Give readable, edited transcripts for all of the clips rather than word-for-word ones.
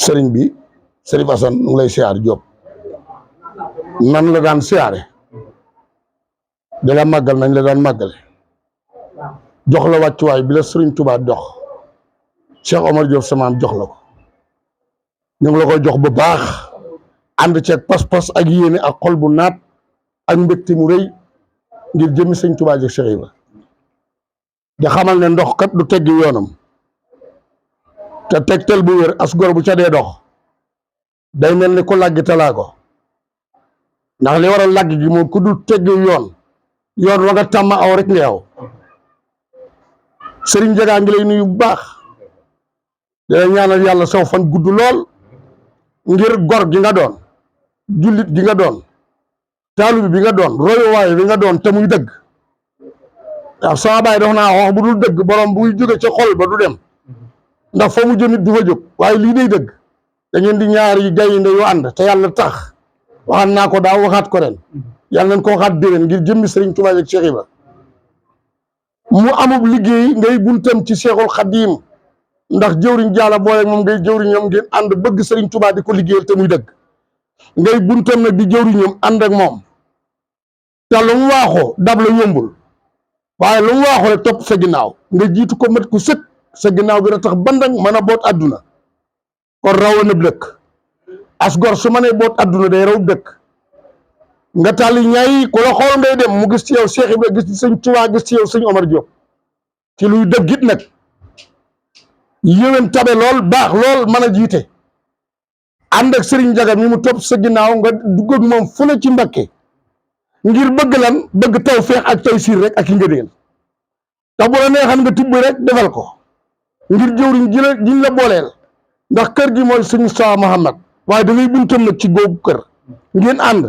sëriñ bi Sëriñ Assane nu ngi lay siyaar Diop nan la daan siyaare di la màggal nañ la daan màggale jox la wàccuwaay bi la Sëriñ Tuubaa dox Cheikh Omar Diop samaam jox la ko ñu ngi la koy jox bu baax ànd ceeg pas-pas ak yéene ak xol bu naat ak mbégte mu rëy ngir jëmmi Sëriñ Tuubaa jëg Cheikh Ibra di xamal ne ndox kat du teggi yoonam te tegtal bu wér as gor bu ca dee dox day mel ni ku làggi talaa ko ndax li waral làgg gi moom ku dul teggi yoon wa nga tàmm aw rek nga yow sëriñ Jagaa ngi lay nuyu bu baax dina ñaanal yàlla saw fan gudd lool ngir gor gi nga doon jullit gi nga doon taalibe bi nga doon royuwaay bi nga doon te muy dëgg waaw sama baay dox naa wax bu dul dëgg borom buy jóge ca xol ba du dem ndax fa mu jëmit du fa jóg waaye lii day dëgg da ngeen di ñaar yi gaynde yu ànd te yàlla tax waxaat naa ko daaw waxaat ko ren yàlla nañ ko waxaat déwén ngir jëmmi Sëriñ Tuubaa ak Cheikh Ibra mu amub liggéey ngay buntam ci Seexul Xadiim ndax jëwriñ jaala boole moom ngay jëwriñam ngeen ànd bëgg Sëriñ Tuubaa di ko liggéeyal te muy dëgg ngay buntam nag di jëwriñam ànd ak moom te lu mu waaxoo dab la yombul waaye lu mu waaxoo rek topp sa ginnaaw nga jiitu ko mat ku sët sa ginnaaw bi da tax bandang mën a boot adduna kon raw na dëkk as gor su ma nee boot adduna day raw dëkk nga tàlli ñaay ku la xool ngay dem mu gis ci yow Cheikh Ibra gis ci Sëñ Tuubaa gis ci yow Sëñ Omar Diop ci luy dëgg it nag yéwén tabe lool baax lool mën a jiite ànd ak Sëriñ Jaga mi mu topp sa ginnaaw nga dugg ak moom fu ne ci Mbakke ngir bëgg lan bëgg taw feex ak tay siir rek ak i ngëneel te bu la neexan nga tibb rek defal ko ngir jëwriñ jiñ la booleel ndax kër gi mooy Sëñ Moustapha Muhammad waaye da ngay buntam nag ci googu kër ngeen ànd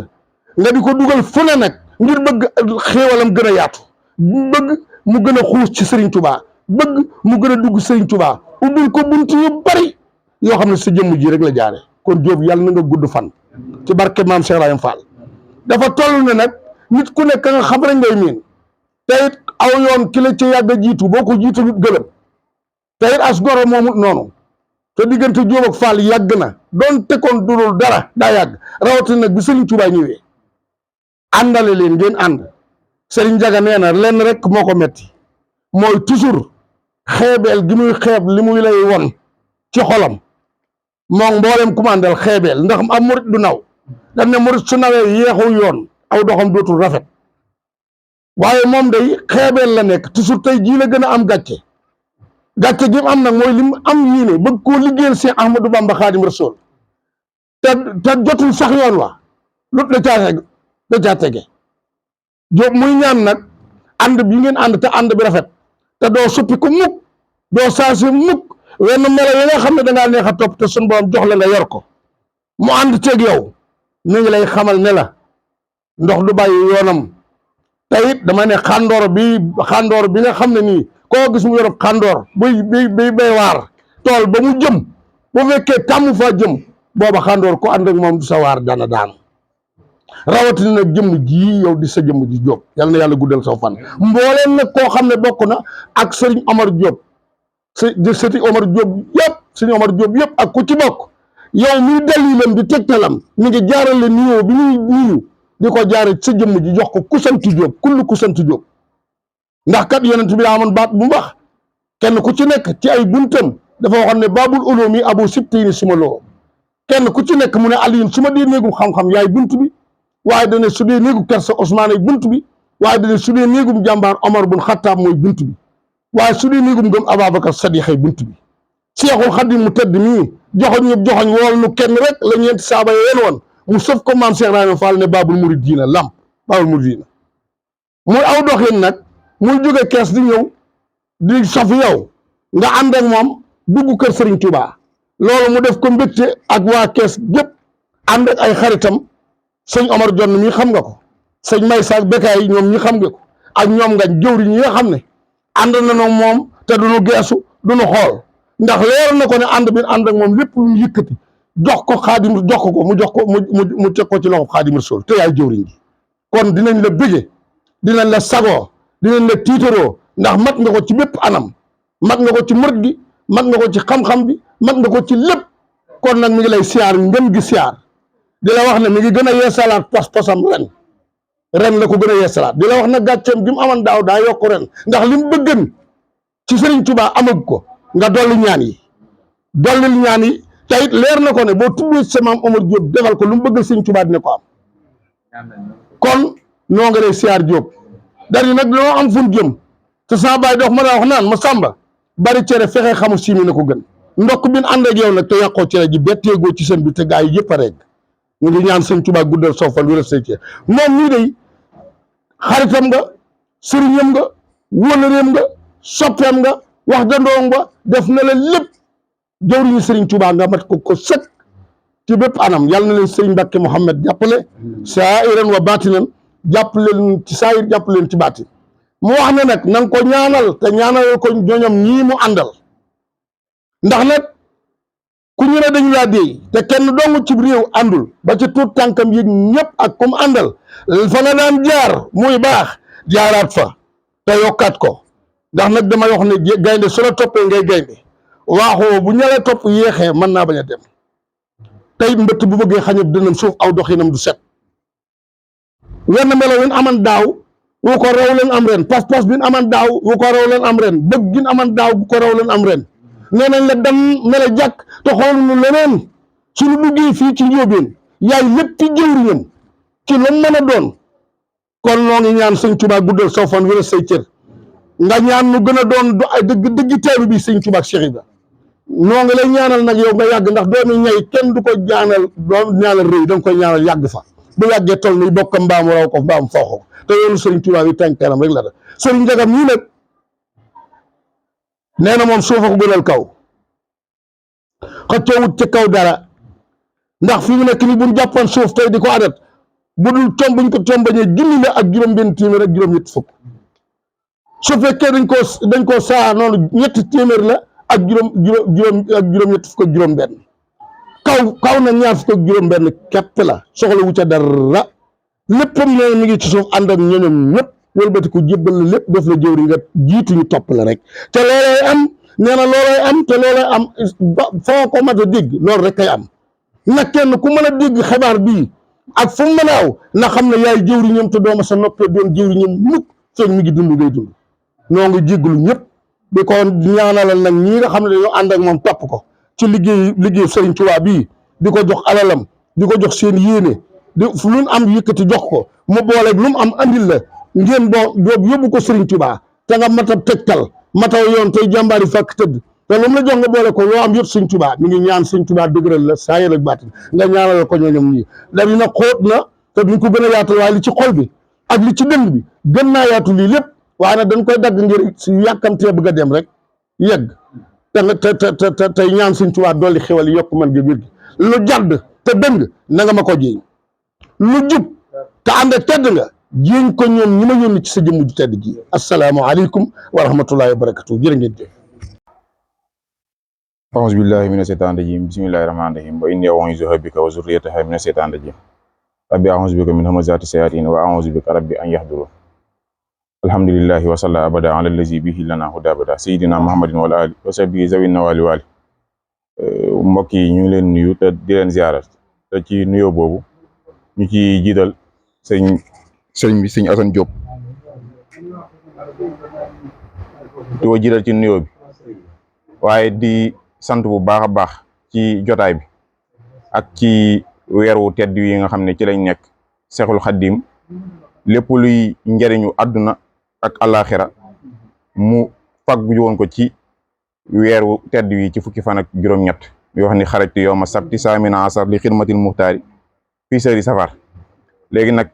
nga di ko dugal fu ne nag ngir bëgg xéewalam gën a yaatu bëgg mu gën a xuus ci Sëriñ Tuubaa bëgg mu gën a dugg Sëriñ Tuubaa ubbil ko bunt yu bari yoo xam ne sa jëmm ji rek la jaare kon Diop yàlla na nga gudd fan ci barke maam Cheikh Ibrahima Fall dafa toll ne nag nit ku nekk nga xam rek ngay miin te it aw yoon ki la ci yàgg a jiitu boo ko jiitu nit gëlëm te it as goro moomut noonu te diggante Diop ak Fall yàgg na doon tekkoon dudul dara daa yàgg rawatina nag bi Sëriñ Tuubaa ñëwee àndale leen ngeen ànd Sëriñ Jaga nee na lenn rek moo ko metti mooy toujours xeebeel gi muy xeeb li muy lay won ci xolam moom mboolem commandel xeebeel ndax am murit du naw dañ ne murit su nawee yeexu yoon aw doxam dootul rafet waaye moom day xeebeel la nekk toujours tey jii la gën a am gàcce gi mu am nag mooy li mu am yéene bëgg koo liggéeyal Cheikh Ahmadou Bamba Xaadim Rasuul te jotul sax yoon wa lut la caa tege Diop muy ñaan nag ànd bi ngeen ànd te ànd bi rafet te doo suppi ko mukk doo saasi mukk wenn melo yi nga xam ne dangaa neex a topp te suñ borom jox la nga yor ko mu ànd ceeg yow mi ngi lay xamal ne la ndox du bàyyi yoonam te it dama ne xàndoor bi nga xam ne nii koo gis mu yorob xàndoor bay waar tool ba mu jëm bu fekkee tàmm faa jëm booba xàndoor ko ànd ak moom du sa waar dana daan rawatina nag jëmm ji yow di sa jëmm ji Diop yal na yàlla guddal saw fan mbooleen nag koo xam ne bokk na ak Sëriñ Omar Diop sëti Omar Diop yëpp Sëriñ Omar Diop yëpp ak ku ci bokk yow muy dalilam di tegtalam mi ngi jaarale nuyoo bi muy nuyu di ko jaare sa jëmm ji jox ko ku sant Diop kull ku sant Diop ndax kat yonent bi amoon baat bu wax kenn ku ci nekk ci ay buntam dafa waxoon ne baabul ulumi abu sibtini suma loo kenn ku ci nekk mu ne Alioune su ma dee néegum xam-xam yaay bunt bi waaye dana su dee néegu kersa Ousmane ay bunt bi waaye dana su dee néegum jàmbaar Omar bun Xattaab mooy bunt bi waaye su dee néegum gëm Ababacar Sadiq ay bunt bi Seexul Xadim mu tëdd nii joxoñ ñëpp joxoñ wool nu kenn rek la ñeenti saaba yeen woon mu sëf ko maam Cheikh Ibrahima Fall ne baabul muridiina lamp baabul muridiina muy aw doxin nag muy jóge kees di ñëw di sof yow nga ànd ak moom dugg kër Sëriñ Tuubaa loolu mu def ko mbégte ak waa kees gépp ànd ak ay xaritam sëñ Omar Jonn mi xam nga ko sëñ May Saak Bekaay ñoom ñi xam nga ko ak ñoom nga jëwriñ ñi nga xam ne ànd na moom te duñu geesu duñu xool ndax leer na ko ne ànd bi ànd ak moom lépp lu ñu yëkkati jox ko xaadim jox ko mu jox ko mu teg ko ci loxo Xaadim Rasuul te yaay jëwriñ ji kon dinañ la bëgge dinañ la sagoo dinañ la tiitaroo ndax mat nga ko ci bépp anam mat nga ko ci murit gi mat nga ko ci xam-xam bi mat nga ko ci lépp kon nag mi ngi lay siyaar ngeen gi siyaar di la wax ne mi ngi gën a yeesalaat pas-pasam ren la ko gën a yeesalaat di la wax na gàcceem gi mu amoon daaw daa yokk ren ndax li mu bëggan ci Serigne Touba amag ko nga dolli ñaan yi dollil ñaan yi te it leer na ko ne boo tuddee sa maam Omar Diop defal ko lu mu bëggal Serigne Touba dina ko am kon noo nga lay siyaar Diop dari nag loo am fun jëm te sama baay dox ma daa wax naan ma sàmba bari cere fexe xamu simi na ko gën ndokk bin ànd ak yow nag te yàqoo cere ji betteegoo ci seen bi te gaa yi yëpp a reg ñu ngi ñaan Serigne Touba guddal soo fan wéral say cere moom nii day xaritam nga sëriñam nga wóolareem nga soppeem nga wax dandoom nga def na la lépp jawriñu Serigne Touba nga mat ko sëkk ci bépp anam yàlla na leen Serigne Mbacke Mouhamed jàppale saa'iran wa baatinan jàppale leen ci saayir jàppale leen ci baatin mu wax ne nag na nga ko ñaanal te ñaanal ko ñooñam ñii mu àndal ndax nag ku ñu ne dañu laa déey te kenn dong ci réew àndul ba ci tuut tànkam yi ñëpp ak comme àndal fa nga daan jaar muy baax jaaraat fa te yokkaat ko ndax nag dama wax ne gaynde su la toppee ngay gaynde waaxoo bu ñalee topp yéexee mën naa bañ a dem tey mbëtt bu bëggee xañab dënam suuf aw doxinam du set wenn melo wen aman daaw wu ko raw leen am ren pas-pas bin aman daaw wu ko raw leen am ren bëgg gin aman daaw bu ko raw leen am ren nee nañ la dam mele jàkk te xooluñu leneen suñu duggee fii ci njóobeen yaay lépp ci jëwriñam ci lu mën a doon kon noo ngi ñaan Sëñ Tuubaa guddal saw fan wéral say cër nga ñaan nu gën a doon du ay dëgg teeru bi Sëñ Tuubaa ak Cheikh Ibra noo ngi lay ñaanal nag yow nga yàgg ndax doomi ñay kenn du ko ñaanal rëy da nga koy ñaanal yàgg fa bu yàggee tol ni bokkam mbaamu raw ko mbaamu fooxo ko te yoonu Sëriñ Tuubaa yi tànk kanam rek la da sëriñ Njagam ñii nag nee na moom suufa ko gënal kaw xëccoowut ci kaw dara ndax fi mu nekk ni buñ jàppoon suuf tey di ko adat bu dul tomb buñ ko tombañee junni la ak juróom-benn téeméer ak juróom-ñett fukk su fekkee dañ koo saa noonu ñetti téeméer la ak juróom-ñett fukk ak juróom-benn kaw na ñaar fukk ak juróom-benn képp la soxla wu ca dara léppam nee mi ngi ci suuf ànd ak ñoñom ñëpp wëlbati ko jébbal la lépp def la jëwri nga jiitu ñu topp la rek te loolay am nee na loolay am te loolay am foo ko mat a dégg loolu rek kay am na kenn ku mën a dégg xibaar bii ak fu mu mën a aw na xam ne yaay jëwri ñoom te dooma sa noppee doon jëwri ñoom mukk feeg mi ngi dund ngay dund noo ngi jégglu ñëpp di ko ñaanalal nag ñii nga xam ne dañoo ànd ak moom topp ko ci liggéey Sëriñ Tuubaa bii di ko jox alalam di ko jox seen yéene di lu am yëkkati jox ko mu booleeg lu mu am andil la ngeen boobu yóbbu ko Sëriñ Tuubaa te nga matab tegtal mataw yoon tey jàmbaari fàkk tëdd te lu mu la jox nga boole ko loo am yëpp Sëriñ Tuubaa mi ngi ñaan Sëriñ Tuubaa dëgëral la saa yéen ak baatin nga ñaanal ko ñooñom ñii dañu nag xóot na te duñ ko gën a yaatal waaye li ci xol bi ak li ci dënd bi gën naa yaatu lii lépp waaye nag dañ koy dagg ngir si yàkkamtee bëgg a dem rek yegg te tey ñaan Sëriñ Tuubaa dolli xewal yi yokk man gi biir gi lu jadd te dëng na nga ma ko jiiñ lu jub te ànd ak tedd nga jiiñ ko ñoom ñi ma yónni ci sa jëmm ju tedd ji assalaamu aleykum wa rahmatullahi wa barakatuh jërë ngeen jëf أعوذ بالله من الشيطان الرجيم بسم الله الرحمن الرحيم وإني أعوذ بك وذريتها من الشيطان الرجيم ربي أعوذ بك من همزات الشياطين وأعوذ بك ربي أن يحضرون الحمد لله وصلى أبدا على الذي به لنا هدى أبدا سيدنا محمد والآل وصحبه ذوي النوال والي mbokk yi ñu ngi leen nuyu te di leen ziarat te ci nuyoo boobu ñu ci jiital sëñ Assane Diop di ko jiital ci nuyoo bi waaye di sant bu baax a baax ci jotaay bi ak ci weeru tedd yi nga xam ne ci lañ nekk Seexul Xaddim lépp luy njëriñu àdduna ak àllaaxira mu faggu woon ko ci weeru tedd yi ci fukki fan ak juróom-ñett yoo xam ne xarajtu yawma sabti saamina asar li xidmatil muxtaari fii sëri safar léegi nag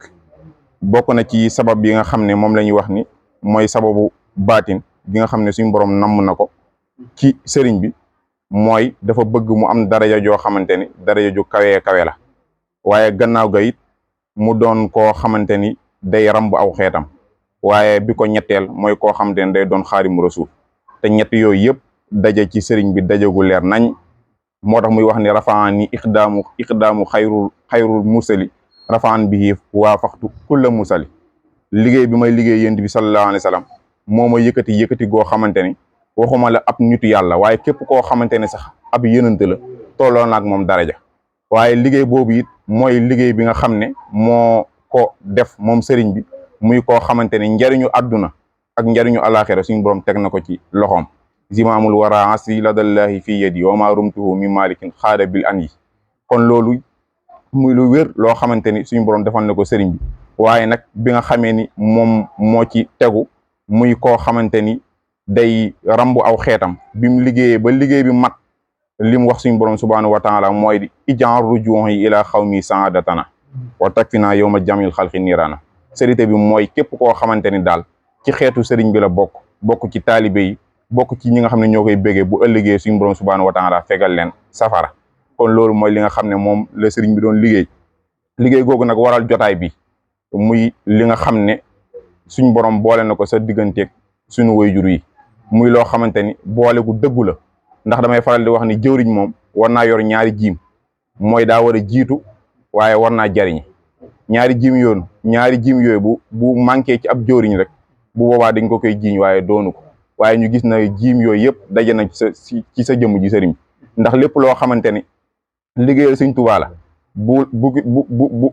bokk na ci sabab yi nga xam ne moom la ñuy wax ni mooy sababu baatin bi nga xam ne suñu borom namm na ko ci sëriñ bi mooy dafa bëgg mu am daraja joo xamante ni daraja ju kawee kawe la waaye gannaaw ga it mu doon koo xamante ni day ramb aw xeetam waaye bi ko ñetteel mooy koo xamante ni day doon xaadimu rasuul te ñett yooyu yëpp daje ci sëriñ bi dajagu leer nañ moo tax muy wax ni rafaan ni iqdaamu xayrul musali rafaan bihi waafaxtu kulla musali liggéey bi may liggéey yént bi sallallahu alayhi wa sallam moo ma yëkkati goo xamante ni waxuma la ab nitu yàlla waaye képp koo xamante ne sax ab yënante la tolloon ak moom daraja waaye liggéey boobu it mooy liggéey bi nga xam ne moo ko def moom sëriñ bi muy koo xamante ne njariñu àdduna ak njariñu alaxira suñu borom teg na ko ci loxoom zimaamul wara asri ladallahi fi yadi wa ma rumtuhu min malikin xaada bil an yi kon loolu muy lu wér loo xamante ni suñu borom defal na ko sëriñ bi waaye nag bi nga xamee ni moom moo ci tegu muy koo xamante ni day rambu aw xeetam bi mu liggéeyee ba liggéey bi mat li mu wax suñu borom subhanahu wa taala mooy di ijan rujuhi ila xawmi saadatana wa takfina yawma jamil xalqi niirana sérité bi mooy képp koo xamante ni daal ci xeetu sëriñ bi la bokk ci taalibe yi bokk ci ñi nga xam ne ñoo koy bégee bu ëllëgee suñu borom subhanahu wa taala fegal leen safara kon loolu mooy li nga xam ne moom la sëriñ bi doon liggéey googu nag waral jotaay bi muy li nga xam ne suñ borom boole na ko sa digganteeg suñu waajur yi muy loo xamante ni boole gu dëggu la ndax damay faral di wax ni jëwriñ moom war naa yor ñaari jiim mooy daa war a jiitu waaye war naa jariñ ñaari jiim yooyu bu manqué ci ab jëwriñ rek bu boobaa dañ ko koy jiiñ waaye doonu ko waaye ñu gis na jiim yooyu yëpp daje na ci sa jëmm ji sëriñ ndax lépp loo xamante ni liggéeyal Sëriñ Tuubaa la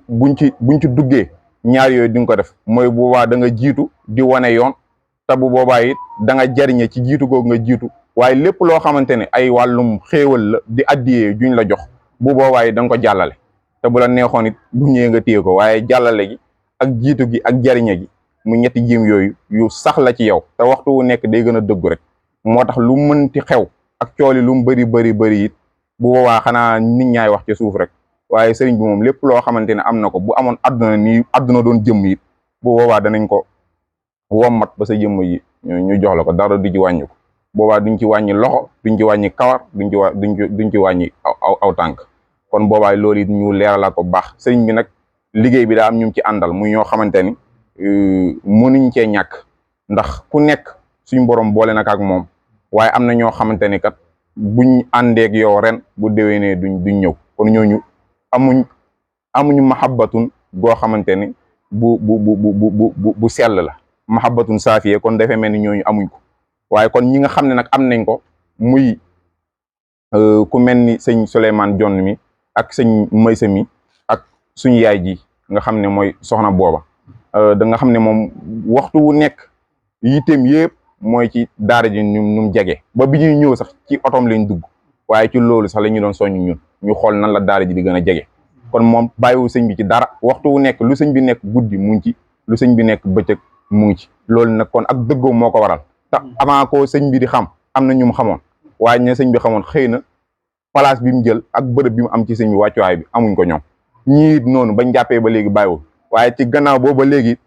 buñ ci duggee ñaar yooyu di nga ko def mooy bu boobaa da nga jiitu di wane yoon te bu boobaa it da nga jariñe ci jiitu googu nga jiitu waaye lépp loo xamante ne ay wàllum xéewal la di addiyee juñ la jox bu boobaa it da nga ko jàllale te bu la neexoon it bu ñëwee nga téye ko waaye jàllale gi ak jiitu gi ak jariñe gi mu ñetti jiim yooyu yu sax la ci yow te waxtu wu nekk day gën a dëggu rek moo tax lu mënti xew ak cooli lu mu bëri it bu boobaa xanaa nit ñaay wax ci suuf rek waaye sëriñ bi moom lépp loo xamante ne am na ko bu amoon àdduna doon jëmm it bu boobaa danañ ko wommat ba sa jëmm yi ñu jox la ko dara du ci wàññi ko boobaa duñ ci wàññi loxo duñ ci wàññi kawar duñ ci wàññi aw tànk kon boobaa loolu it ñu leeralaat ko bu baax sëriñ bi nag liggéey bi daa am ñu ci àndal muy ñoo xamante ni mënuñ cee ñàkk ndax ku nekk suñ borom boole nag ak moom waaye am na ñoo xamante ni kat buñ àndeek yow ren bu déwénee duñ ñëw kon ñooñu amuñu mahabbatun goo xamante ni bu sell la mahabbatun saafiye kon dafay mel ni ñooñu amuñ ko waaye kon ñi nga xam ne nag am nañ ko muy ku mel ni sëñ Souleymane Jonn mi ak sëñ Maysa mi ak suñu yaay ji nga xam ne mooy soxna booba da nga xam ne moom waxtu wu nekk yitteem yëpp mooy ci daara ji ñu jege ba bi ñuy ñëw sax ci otom lañ dugg waaye ci loolu sax la ñu doon soññ ñun ñu xool nan la daara ji di gën a jege kon moom bàyyiwu sëñ bi ci dara waxtu wu nekk lu sëñ bi nekk guddi mu ngi ci lu sëñ bi nekk bëccëg mu ngi ci loolu nag kon ak dëggoo moo ko waral te avant ko sëñ bi di xam am na ñu mu xamoon waaye ña sëñ bi xamoon xëy na place bi mu jël ak bërëb bi mu am ci sëñ bi wàccuwaay bi amuñ ko ñoom ñii noonu bañ jàppee ba léegi bàyyiwul waaye ci gannaaw booba léegi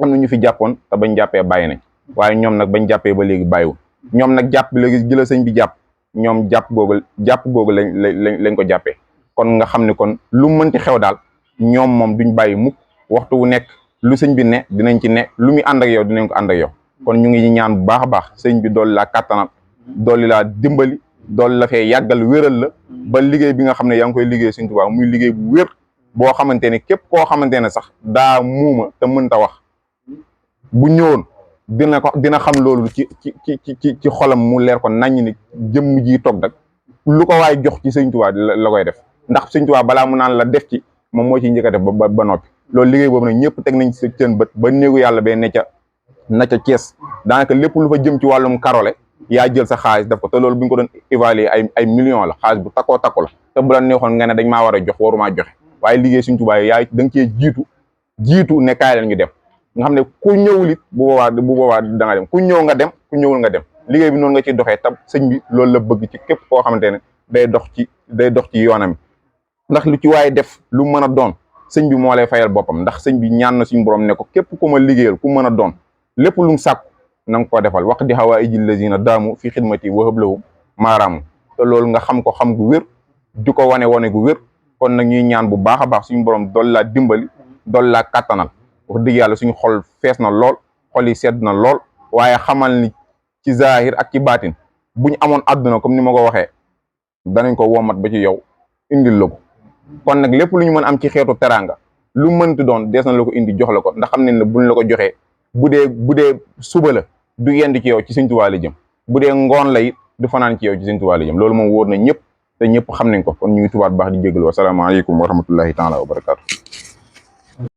am na ñu fi jàppoon te bañ jàppee bàyyi nañ waaye ñoom nag bañ jàppee ba léegi bàyyiwul ñoom nag jàpp léegi jëla sëñ bi jàpp ñoom jàpp googu lañ ko jàppee kon nga xam ne kon lu mënti xew daal ñoom moom duñ bàyyi mukk waxtu wu nekk lu sëñ bi ne dinañ ci ne lu muy ànd ak yow dinañ ko ànd ak yow kon ñu ngi ñaan bu baax a baax sëñ bi dool laa kàttanal dooli laa dimbali dool la fee yàggal wéral la ba liggéey bi nga xam ne yaa ngi koy liggéey Sëñ Tuubaa muy liggéey bu wér boo xamante ne képp koo xamante ne sax daa muuma te mënta wax bu ñëwoon dina xam loolu ci xolam mu leer ko naññ ni jëmm ji toog dak lu ko waay jox ci Sëñ Tuubaa la koy def ndax Sëñ Tuubaa balaa mu naan la def ci moom moo ciy njëkk a def ba noppi loolu liggéey boobu nag ñëpp teg nañ ci seen bët ba néegu yàlla bee na ca Cees daanaka lépp lu fa jëm ci wàllum karole yaa jël sa xaalis def ko te loolu bu ñu ko doon évaluer ay millions la xaalis bu takkoo takku la te bu la neexoon nga ne dañ maa war a jox warumaa joxe waaye liggéey Sëñ Tuubaa yaa da nga cee jiitu ne kaay leen ñu dem nga xam ne ku ñëwul it bu boobaa da nga dem ku ñëw nga dem ku ñëwul nga dem liggéey bi noonu nga ciy doxee tam sëñ bi loolu la bëgg ci képp koo xamante ne day dox ci yoonam ndax lu ci waaye def lu mën a doon sëñ bi moo lay fayal boppam ndax sëñ bi ñaan na suñu borom ne ko képp ku ma liggéeyal ku mën a doon lépp lu mu sàkku na nga ko defal wax di hawaa'ijil lazina daamu fi xidmati wa hablahum maaraamu te loolu nga xam ko xam gu wér di ko wane gu wér kon nag ñuy ñaan bu baax a baax suñu borom dool laa dimbali dool laa kàttanal wax dëgg yàlla suñu xol fees na lool xol yi sedd na lool waaye xamal ni ci zahir ak ci baatin buñ amoon àdduna comme ni ma ko waxee danañ ko womat ba ci yow indil la ko kon nag lépp lu ñu mën am ci xeetu teraanga lu mënti doon dees na la ko indi jox la ko ndax xam ne ne buñ la ko joxee bu dee suba la du yend ci yow ci Sëñ Tuubaa la jëm bu dee ngoon la it du fanaan ci yow ci Sëñ Tuubaa la jëm loolu moom wóor na ñëpp te ñëpp xam nañ ko kon ñu ngi tubaat baax di jégalu wasalaamaaleykum wa rahmatullahi taala wa barakaatu